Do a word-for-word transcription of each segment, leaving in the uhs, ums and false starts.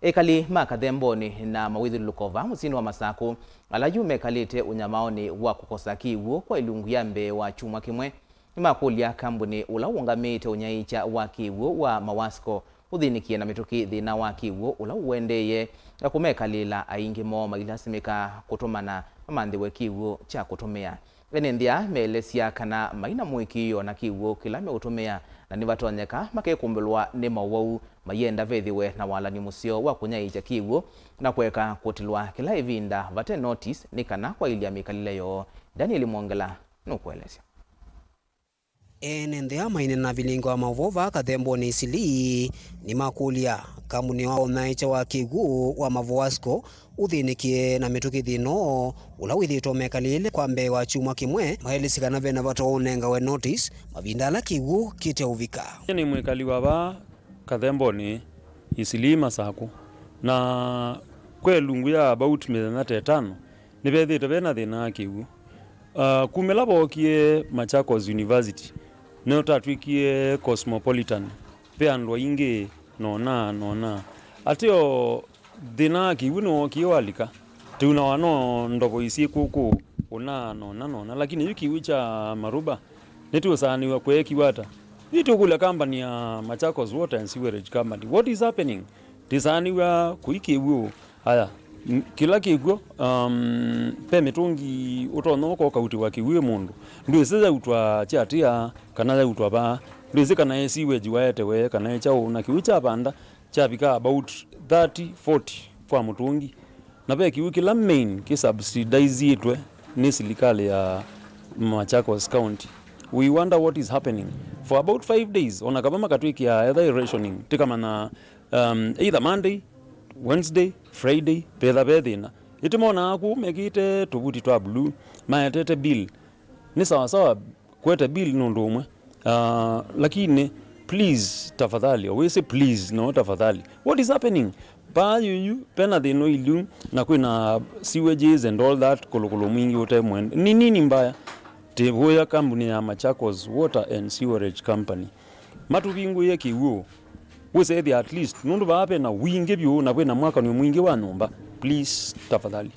Ekali ma Kathemboni na mawĩthyũlũlũko vaa mũsyĩnĩ wa Masakũ, ala yu mekalĩte ũnyamaonĩ wa kũkosa kĩw'ũ kwa ilungu ya mbee wa kyumwa kĩmwe, nĩmakũlya kambunĩ ũla ũũngamĩĩte ũnyaĩĩkya wa kĩw'ũ wa Mawasco ũthĩnĩkĩe na mĩtũkĩ thĩna wa kĩw'ũ ũla ũendeeye na kũmekalĩla aingĩ moo mailasimĩka kũtũmana mamanthĩwe kĩw'ũ kya kũtũmĩa. Ene nthĩ aa meelesya kana mai na mũĩkĩĩo na kĩw'ũ kĩla meũtũmĩa, na nĩvatonyeka makekũmbĩlwa nĩ mowau, mayenda vethĩwe na walany'o mũseo wa kũnyaĩĩkya kĩw'ũ na kũeka kũtilwa kĩla ĩvinda vate notice nĩ kana kwaĩlya mĩkalĩle yoo. Daniel Mwongela nũkũelesya. Ene nthĩ aa maineena na avilingi wa maũvoo vaa Kathemboni Isilii nĩmakũlya kambunĩ wa ũnyaĩĩkya wa kĩw'ũ wa Mawasco ũthĩnĩkĩe na mĩtũkĩ thĩna ũla wĩthĩĩtwe mekalĩle kwa mbee wa kyumwa kĩmwe, maelesye kana vena vata wa ũnengawe notice mavinda ala kĩw'ũ kĩteũvika. Nĩ mwĩkali wa vaa Kathemboni Isilii Masakũ, na kwa ĩlungu ya about mĩthenya ta ĩtano nĩvethĩĩtwe vena thĩna wa kĩw'ũ. Uh, kumĩla vookie Machakos University, nĩũtatw'ĩkie cosmopolitan, ve andũ aingĩ nona nona. Ateo thĩna wa kĩw'ũ nĩwookie walika, tĩunawa no ndovo isyĩ kũkũ ũna nona nona, lakini yu kĩw'ũ kya Maruba nĩtĩũsaanĩw'a kweekiw'a ata? Yu tũkũlya company ya Machakos Water and Sewerage Company, what is happening? Tĩsaanĩw'a kũi kĩw'ũ. Aya, m- kĩla kĩkw'o, um, ve mĩtũngi ũtonya ũka ũkautĩwa kĩw'ũ ĩ mũndũ. Ndwĩsĩ yautwa kyatĩa kana yautwa vaa. Ndwĩsĩ kana ĩ sewage waetewe kana ĩ kyaũ, na kĩw'ũ kyavanda kyavika about thirty, forty kwa mũtũngi. Na ve kĩw'ũ kĩla main kĩsubsidizĩtwe nĩ silikalĩ ya Machakos County. We wonder what is happening. For about five days, ona kava makatwĩkĩa etha ĩ rationing, tĩkamanya, um, either Monday, Wednesday, Friday, vetha ve thĩna. Ĩtĩ monaa kũu mekĩĩte tũvuti twa blue, maetete bill. Nĩ sawasawa kwete bill nũndũ ũmwe. Uh, lakini please, tafadhali, always say please, no tafadhali. What is happening? Vaa yuyu vena thĩna ũilyĩ na kwĩna sewages and all that, kũlũkũlũ mwingĩ ũte mwende. Ni nini mbaya? Tĩvũya kambuni ya Machakos Water and Sewerage Company matũvingũĩe kĩw'ũ. Wĩsethĩa at least, nũndũ vaa vena wingĩ vyũ na vena mwakan'yo mwingĩ wa nyũmba. Please, tafadhali.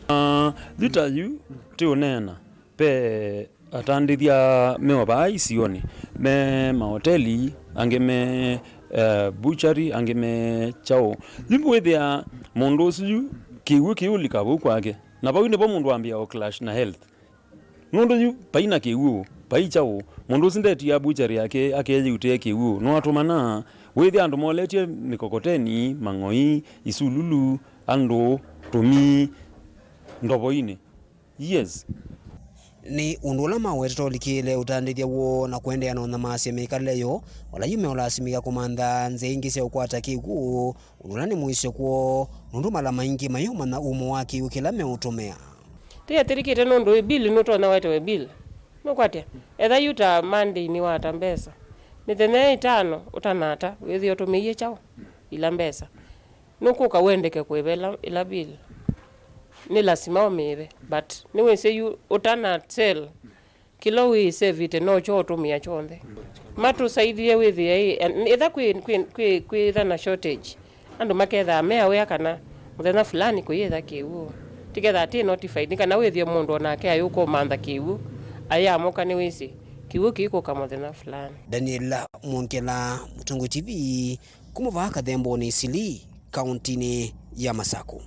Ah, yu ta yu tĩũneena, ve atandĩthya me o vaa isionĩ, me mahoteli, angĩ me, eh, butchery, angĩ me kyaũ. Yu wĩthĩa mũndũ ũsu yu kĩw'ũ kĩũlika vau kwake, na vau nĩvo mũndũ ambĩa o clash na health. Nũndũ yu vai na kĩw'ũ, vai kyaũ, mũndũ ũsu ndetia butchery yake akeyĩutĩa kĩw'ũ, nũatũmana. Wĩthĩa andũ moletye mĩkokoteni, mang'oi, isululu, andũ, tũmii, ndovoinĩ. Yes. Nĩ ũndũ ũla mawetete ũlikĩĩle ũtandĩthya woo na kũendeea na ũnyamaasya mĩkalĩle yoo, vala yu meũlasimĩka kũmantha nzĩa ingĩ sya ũkwata kĩw'ũ, ũndũ ũla nĩ mũisyo kwoo, nũndũ mala maingĩ mayũmanya ũmo wa kĩw'ũ kĩla meũtũmĩa. Tĩyatĩrĩkĩte nũndũ ĩ bill nũtonya wetewe bill. Nũkwatya? Etha yu ta Monday nĩwata mbesa. Mĩthenya ĩtano ũtanata, wĩthĩa ũtũmĩie kyaũ ila mbesa. Nũkũka wendeke kũĩva ila, ila bill. Nĩ lasima ũmĩĩve, but nĩwĩsĩ yu ũtana sell, kĩla wĩsevĩte nokyo ũtũmĩa kyonthe. Matũsaidie wĩthĩe ĩ, ĩtha kwĩ, kwĩ, kwĩ, kwĩtha na shortage, andũ makethaa me aware kana mũthenya fulani kũyĩtha kĩw'ũ. Tĩkethaa tĩ notified, nĩ kana wĩthĩe mũndũ onake ayũka ũmantha kĩw'ũ, ayamũka nĩwĩsĩ kĩw'ũ kĩikũka mũthenya fulani. Daniel Mwongela, Mũtũngũ T V, kuma vaa Kathemboni Isilii, kauntinĩ ya Masakũ.